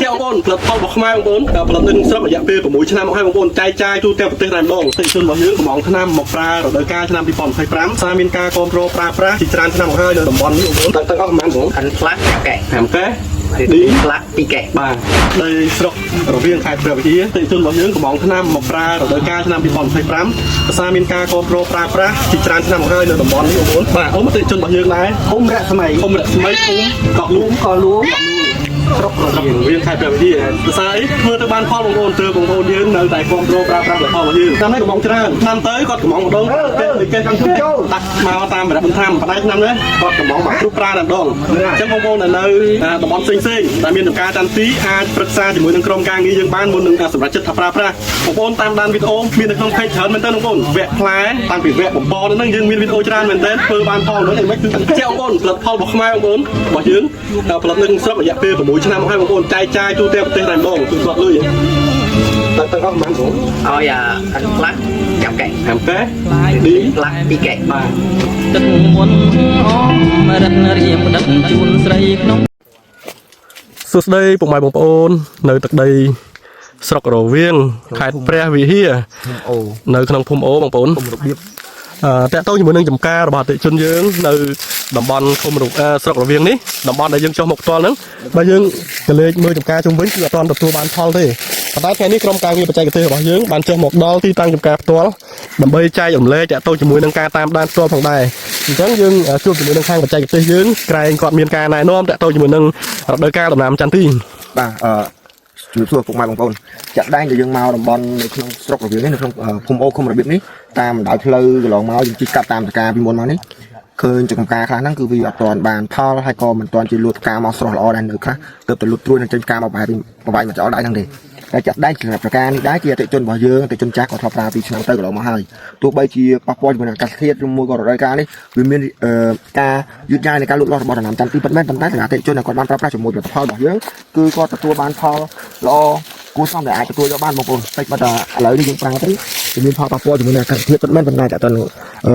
ជាបងប្អូនផលិតផលរបស់ខ្មែរបងប្អូនផលិតនៅក្នុងស្រុករយៈពេល6ឆ្នាំមកហើយបងប្អូនចែកចាយទូទាំងប្រទេសតែម្ដងតិជនរបស់យើងកំងឆ្នាំមកប្រើរដូវកាលឆ្នាំ2025សារមានការគ្រប់គ្រងប្រើប្រាស់ជាច្រើនឆ្នាំមកហើយនៅតំបន់នេះបងប្អូនទាំងទាំងអស់ប្រហែលបង អិនផ្លាស់5កែ 5កែ ឌីផ្លាស់2កែ បាទដីស្រុករវៀងខេត្តព្រះវិហារតិជនរបស់យើងកំងឆ្នាំមកប្រើរដូវកាលឆ្នាំ2025ភាសាមានការគ្រប់គ្រងប្រើប្រាស់ជាច្រើនឆ្នាំមកហើយនៅតំបន់នេះបងប្អូនបាទអ៊ំតិជនរបស់យើងដែរ អ៊ំរស្មី អ៊ំរស្មីភូមិកោះលួង ក៏លួងស្រុករ ស្រុក វៀង រវៀងខេត្តព្រះវិហារភាសាអីធ្វើទៅបានផលបងប្អូនទើបបងប្អូនយើងនៅតែគ្រប់គ្រងប្រើប្រាស់ផលរបស់យើងតាមនេះកំងច្រើនឆ្នាំទៅគាត់កំងម្ដងគេគេចង់ចូលដាក់មកតាមរយៈបន្ថែមបដៃឆ្នាំនេះគាត់កំងមកគ្រប់ប្រើតែម្ដងអញ្ចឹងបងប្អូនដែលនៅតំបន់ផ្សេងផ្សេងដែលមានចំការចន្ទទីអាចប្រឹក្សាជាមួយនឹងក្រុមការងារយើងបានមុននឹងសម្រេចចិត្តថាប្រើប្រាស់បងប្អូនតាមដានវីដេអូមាននៅក្នុង page ច្រើនមែនទែនបងប្អូនវគ្គផ្លែតាំងពីវគ្គបំពន់ហ្នឹងយើងមានវីដេអូច្រើនមែនទែនធ្វើបានផលនោះអីមិនគឺជាបងប្អូនផលិតផលរបស់ខ្មែរបងប្អូនរបស់យើងផលិតនៅក្នុងស្រុករយៈពេល6ឆ្នាំមកហើយបងប្អូនចែកចាយទូទាំងប្រទេសតែម្ដងគឺគាត់លុយទាំងទាំងអស់ប្រហែលបង ឲ្យអាអិនផ្លាស់5កែ 5កែឌី ផ្លាស់2កែ បាទ ទឹកមុនអមរិតរៀមផ្ដិតជូនស្រីក្នុង សួស្តីពុកម៉ែបងប្អូន នៅទឹកដីស្រុករវៀងខេត្តព្រះវិហារ អូ នៅក្នុងភូមិអូបងប្អូន គុំរបៀប អឺតកតងជាមួយនឹងចំការរបស់អតិជនយើងនៅតំបន់ឃុំរអឺស្រុករវៀងនេះតំបន់ដែលយើងចុះមកផ្ទាល់ហ្នឹងបើយើងទៅលេខមើលចំការជុំវិញគឺអត់ទាន់ទទួលបានផលទេប៉ុន្តែថ្ងៃនេះក្រុមការងារបច្ចេកទេសរបស់យើងបានចុះមកដល់ទីតាំងចំការផ្ទាល់ដើម្បីចែករំលែកតកតងជាមួយនឹងការតាមដានផ្ទាល់ផងដែរអញ្ចឹងយើងជួបជាមួយនឹងខាងបច្ចេកទេសយើងក្រែងគាត់មានការណែនាំតកតងជាមួយនឹងរដូវកាលដំណាំចន្ទទី បាទអឺជំរាបសួរពុកម៉ែបងប្អូនចាក់ដែងដែលយើងមកតំបន់នៅក្នុងស្រុករវៀងនេះនៅក្នុងភូមិអូឃុំរបៀបនេះតាមបណ្ដោយផ្លូវកន្លងមកយើងជិះកាត់តាមតកាពីមុនមកនេះឃើញចង្ការខ្លះហ្នឹងគឺវាអត់ទាន់បានផលហើយក៏មិនទាន់ជាលួតផ្កាមកស្រស់ល្អដែរនៅខ្លះទើបតែលូតត្រួយនឹងចេញផ្កាមកប្រហែលប្រវែងមកចោលដៃហ្នឹងទេតែចាក់ដែងសម្រាប់ប្រការនេះដែរជាអតិជនរបស់យើងអតិជនចាស់ក៏ធ្លាប់ប្រើពីឆ្នាំទៅកន្លងមកហើយទោះបីជាប៉ះពាល់ជាមួយនឹងអាកាសធាតុឬមួយក៏រដូវកាលនេះវាមានការយឺតយ៉ាវនៃការលូតលាស់របស់ដំណាំចន្ទទីពិតមែនប៉ុន្តែសម្រាប់អតិជនដែលគាត់បានប្រើប្រាស់ជាមួយផលិតផលរបស់យើងគឺគាត់ទទួលបានផលល្អគួរសមដែលអាចទទួលយកបានបងប្អូនតិចបាត់តែឥឡូវនេះយើងប្រើទៅវាមានផលប៉ះពាល់ជាមួយនឹងអាកាសធាតុពិតមែនប៉ុន្តែតើតើអឺ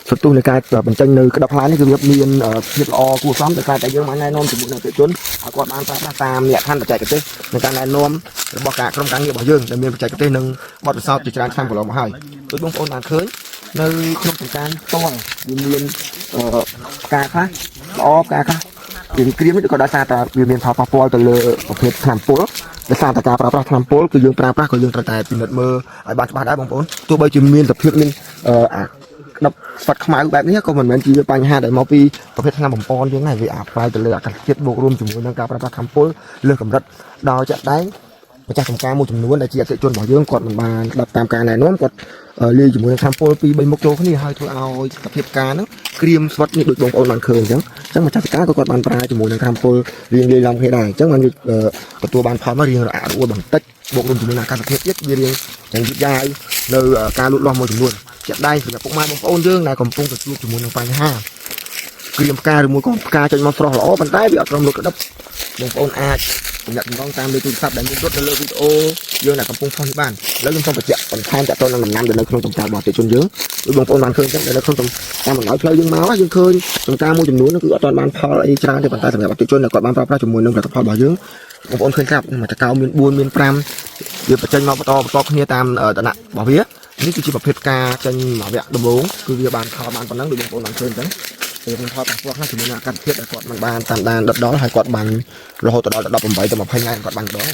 សន្ទុះនៃការបញ្ចេញនៅក្តាប់ផ្លែនេះគឺវាមានភាពល្អគួរសមដោយសារតែយើងបានណែនាំជាមួយនឹងអតិជនឲ្យគាត់បានប្រើប្រាស់តាមលក្ខខណ្ឌបច្ចេកទេសនៃការណែនាំរបស់ការក្រុមការងាររបស់យើងដែលមានបច្ចេកទេសនិងបទពិសោធន៍ជាច្រើនឆ្នាំកន្លងមកហើយដូចបងប្អូនបានឃើញនៅក្នុងចំការផ្ទាល់វាមានអឺផ្កាខ្លះល្អផ្កាខ្លះ វាក្រៀមនេះក៏ដោយសារតែវាមានផលប៉ះពាល់ទៅលើប្រភេទថ្នាំពុលដោយសារតែការប្រើប្រាស់ថ្នាំពុលគឺយើងប្រើប្រាស់ក៏យើងត្រូវតែពិនិត្យមើលឲ្យបានច្បាស់ដែរបងប្អូនទោះបីជាមានសភាពមានអឺអាក្តាប់ស្វិតខ្មៅបែបនេះក៏មិនមែនជាបញ្ហាដែលមកពីប្រភេទថ្នាំបំពន់យើងដែរវាអាស្រ័យទៅលើអាកាសធាតុបូករួមជាមួយនឹងការប្រើប្រាស់ថ្នាំពុលលើសកម្រិតដោយចាក់ដែងម្ចាស់ចំការមួយចំនួនដែលជាអតិថិជនរបស់យើងគាត់មិនបានស្ដាប់តាមការណែនាំគាត់លាយជាមួយនឹងថ្នាំពុលពីរបីមុខចូលគ្នាហើយធ្វើឲ្យសភាពការហ្នឹងក្រៀមស្វិតនេះដូចបងប្អូនបានឃើញអញ្ចឹងអញ្ចឹងម្ចាស់ចំការក៏គាត់បានប្រើជាមួយនឹងថ្នាំពុលរៀងលាយឡំគ្នាដែរអញ្ចឹងបានវាទទួលបានផលមករៀងរអាក់រអួលបន្តិចបូករួមជាមួយនឹងអាកាសធាតុទៀតវារៀងយ៉ាងយឺតយ៉ាវនៅការលូតលាស់មួយចំនួនជាក់ដែងសម្រាប់ពុកម៉ែបងប្អូនយើងដែលកំពុងតែជួបជាមួយនឹងបញ្ហាក្រៀមផ្កាឬមួយក៏ផ្កាចេញមកស្រស់ល្អប៉ុន្តែវាអត់ត្រឹមលូតក្តាប់បងប្អូនអាចទំនាក់ទំនងតាមលេខទូរស័ព្ទដែលមានរត់នៅលើវីដេអូយើងដែលកំពុងផុសនេះបានឥឡូវខ្ញុំសូមបញ្ជាក់បន្ថែមទាក់ទងនឹងដំណាំដែលនៅក្នុងចំការរបស់អតិថិជនយើងដូចបងប្អូនបានឃើញចឹងដែលនៅក្នុងតាមបណ្ដោយផ្លូវយើងមកយើងឃើញចំការមួយចំនួនគឺអត់ទាន់បានផលអីច្រើនទេប៉ុន្តែសម្រាប់អតិថិជនដែលគាត់បានប្រើប្រាស់ជាមួយនឹងផលិតផលរបស់យើងបងប្អូនឃើញស្រាប់មួយតកៅមាន4មាន5វាបញ្ចេញមកបន្តបន្តគ្នាតាមតំណរបស់វានេះគឺជាប្រភេទផ្កាចេញមួយវគ្គដំបូងគឺវាបានផលបានប៉ុណ្ណឹងដូចបងប្អូនបានឃើញចឹងវាមានផលប៉ះពាល់ខ្លះជាមួយនឹងអាកាសធាតុដែលគាត់មិនបានតាមដានដិតដល់ហើយគាត់បាញ់រហូតដល់18ទៅ20ថ្ងៃគាត់បាញ់ម្ដង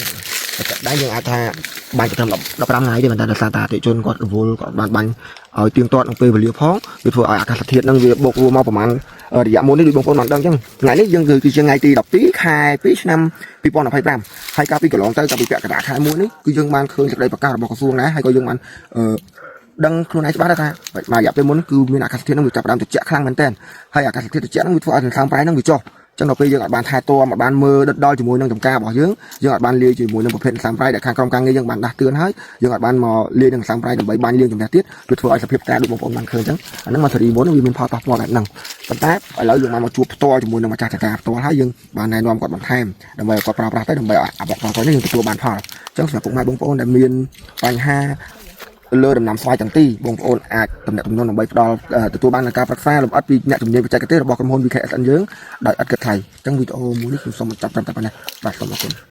តែចាក់ដែរយើងអាចថាបាញ់ទៅត្រឹម15ថ្ងៃទេប៉ុន្តែដោយសារតែអតិជនគាត់រវល់គាត់បានបាញ់ឲ្យទៀងទាត់ក្នុងពេលវេលាផងវាធ្វើឲ្យអាកាសធាតុហ្នឹងវាបូករួមមកប្រហែលរយៈមុននេះដូចបងប្អូនបានដឹងអញ្ចឹងថ្ងៃនេះយើងគឺជាថ្ងៃទី12ខែ2ឆ្នាំ2025ហើយកាលពីកន្លងទៅកាលពីពាក់កណ្ដាលខែ1នេះគឺយើងបានឃើញសេចក្តីប្រកាសរបស់ក្រសួងដែរហើយក៏យើងបានអឺដឹងខ្លួនឯងច្បាស់ដែរថាមួយរយៈពេលមុនគឺមានអាកាសធាតុហ្នឹងវាចាប់ផ្ដើមត្រជាក់ខ្លាំងមែនទែនហើយអាកាសធាតុត្រជាក់ហ្នឹងវាធ្វើឲ្យសន្សើមប្រែហ្នឹងវាចុះចឹងដល់ពេលយើងអាចបានថែទាំអាចបានមើលដិតដល់ជាមួយនឹងចំការរបស់យើងយើងអាចបានលាយជាមួយនឹងប្រភេទសន្សើមប្រៃដែលខាងក្រុមការងារយើងបានដាស់តឿនហើយយើងអាចបានមកលាយនឹងសន្សើមប្រៃដើម្បីបាញ់លាងជំនះទៀតវាធ្វើឲ្យសភាពការដូចបងប្អូនបានឃើញចឹងអាហ្នឹងមកសេរីមុនវាមានផលប៉ះពាល់បែបហ្នឹងប៉ុន្តែឥឡូវយើងបានមកជួបផ្ទាល់ជាមួយនឹងម្ចាស់ចំការផ្ទាល់ហើយយើងបានណែនាំគាត់បន្ថែមដើម្បីឲ្យគាត់ប្រើប្រាស់ទៅដើម្បីឲ្យអាបកផលនេះយើងទទួលបានផលចឹងសម្រាប់ពុកម៉ែបងប្អូនដែលមានបញ្ហាលើដំណាំស្វាយចន្ទីបងប្អូនអាចទំនាក់ទំនងដើម្បីផ្ដល់ទទួលបាននូវការប្រឹក្សាលម្អិតពីអ្នកជំនាញបច្ចេកទេសរបស់ក្រុមហ៊ុន VKSN យើងដោយឥតគិតថ្លៃអញ្ចឹងវីដេអូមួយនេះខ្ញុំសូមបញ្ចប់ត្រឹមតែប៉ុណ្ណេះបាទសូមអរគុណ។